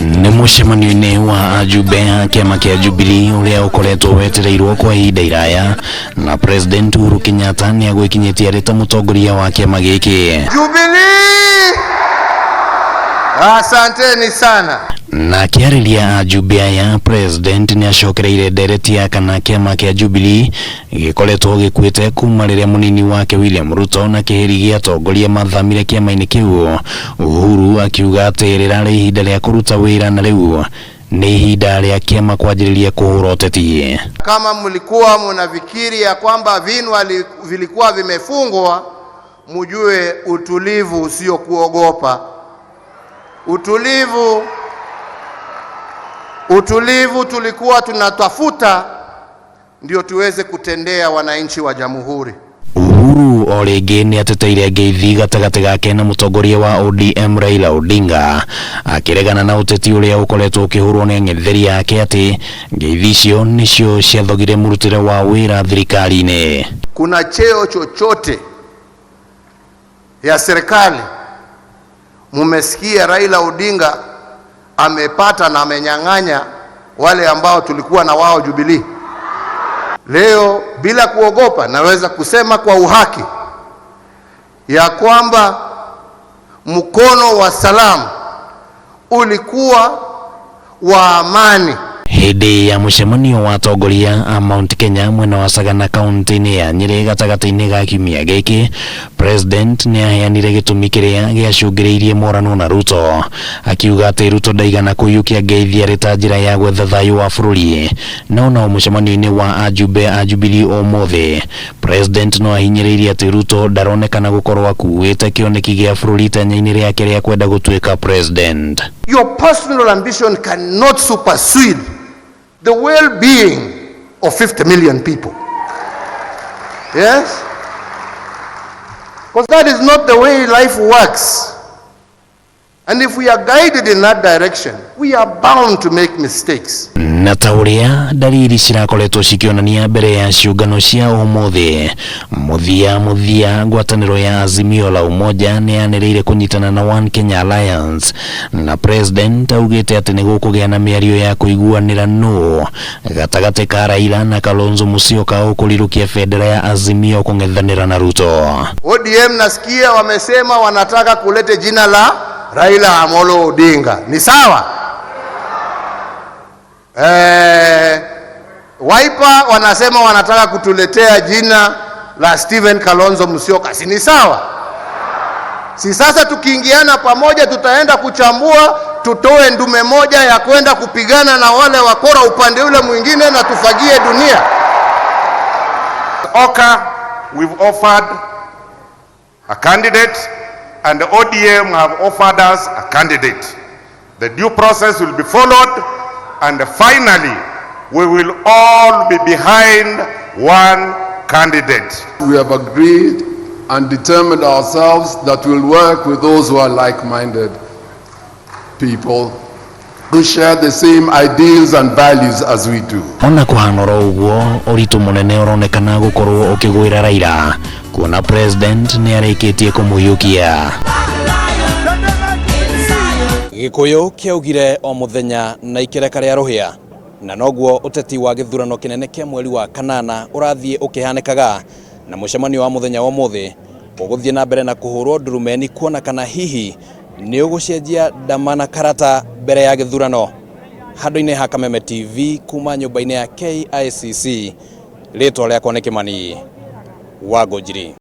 Nĩ mũcemanio-inĩ wa ajumbe a kĩama kĩa Jubilee ũrĩa ũkoretwo wetereirwo kwa ihinda iraya, na President Uhuru Kenyatta nĩ agwĩkinyĩtie arĩ ta mũtongoria wa kĩama gĩkĩ. Jubilee! Asanteni sana. Na akĩarĩria ajumbe aya, President nĩ acokereire ndereti ya kana kĩama kĩa Jubilee gĩkoretwo gĩkuĩte kuma rĩrĩa mũnini wake William Ruto na kĩhĩri gĩa atongoria mathamire kĩama-inĩ kĩu. Uhuru akiuga atĩ rĩrarĩ ihinda rĩa kũruta wĩra na rĩu nĩ ihinda rĩa kĩama kwanjĩrĩria kũhũra ũteti. Kama mlikuwa mnafikiri ya kwamba vinwa vilikuwa vimefungwa, mujue utulivu sio kuogopa. Utulivu tulikuwa tunatafuta ndio tuweze kutendea wananchi wa jamhuri. Uhuru o rĩngĩ nĩ ateteire ngeithi gatagatĩ gake na mũtongoria wa ODM Raila Odinga, akĩregana na ũteti ũrĩa ũkoretwo ũkĩhũrwo nĩ ang'etheri ake atĩ ngeithi icio nĩcio ciathogire mũrutĩre wa wĩra thirikari-inĩ. Kuna cheo chochote ya serikali mumesikia Raila Odinga amepata na amenyang'anya wale ambao tulikuwa na wao Jubilee? Leo bila kuogopa naweza kusema kwa uhaki ya kwamba mkono wa salamu ulikuwa wa amani. Hĩndĩ ya mũcemanio wa atongoria a Mount Kenya mwena wa Sagana kaunti-inĩ ya Nyĩrĩ gatagatĩ-inĩ ga kiumia gĩkĩ, President nĩ aheanire gĩtũmi kĩrĩa gĩacũngĩrĩirie morano na Ruto, akiuga atĩ Ruto ndaigana kũiyũkia ngeithi arĩ ta njĩra ya gwetha thayũ wa bũrũri. No nao mũcemanio-inĩ wa ajumbe a Jubilee ũmũthĩ, President no ahinyĩrĩirie atĩ Ruto ndaronekana gũkorwo akuĩte kĩoneki gĩa bũrũri itanya-inĩ rĩake rĩa kwenda gũtuĩka president. Your personal ambition cannot supersede the well-being of 50 million people. Yes? Because that is not the way life works. And if we are guided in that direction, we are bound to make mistakes. Na ta ũrĩa ndariri cirakoretwo cikĩonania mbere ya ciũngano cia ũmũthĩ, mũthia mũthia ngwatanĩro ya Azimio la Umoja nĩ yanĩrĩire kũnyitana na One Kenya Alliance, na President augĩte atĩ nĩ gũkũgĩa na mĩario ya kũiguanĩra nũ gatagatĩ ka Raila na Kalonzo Musyoka ũkũrirũkia bendera ya Azimio kũng'ethanĩra na Ruto. ODM nasikia wamesema wanataka kulete jina la Raila Amolo Odinga. Ni sawa? Wiper wanasema wanataka kutuletea jina la Stephen Kalonzo Musyoka. Si ni sawa? Si sasa tukiingiana pamoja tutaenda kuchambua, tutoe ndume moja ya kwenda kupigana na wale wakora upande ule mwingine na tufagie dunia. OKA, we've offered a candidate and the ODM have offered us a candidate. The due process will be followed and finally we will all be behind one candidate. We have agreed and determined ourselves that we'll work with those who are like-minded people who share the same ideals and values as we do. Ona kũhana oro ũguo, ũritũ mũnene ũronekana gũkorwo ũkĩgwĩra Raila kuona President nĩ arĩkĩtie kũmũhiũkia. Gĩkũyũ kĩaugire o mũthenya na ikereka rĩa rũhĩa, na noguo ũteti wa gĩthurano kĩnene kĩa mweri wa kanana ũrathiĩ ũkĩhanĩkaga, na mũcemanio wa mũthenya wa ũmũthĩ ũgũthiĩ na mbere na kũhũrwo ndurumeni kuona kana hihi nĩ ũgũcenjia ndama na karata mbere ya gĩthurano. Handũ-inĩ ha Kameme TV kuma nyũmba-inĩ ya KICC, rĩtwa rĩakwa nĩ Kĩmani wa Ngũnjiri.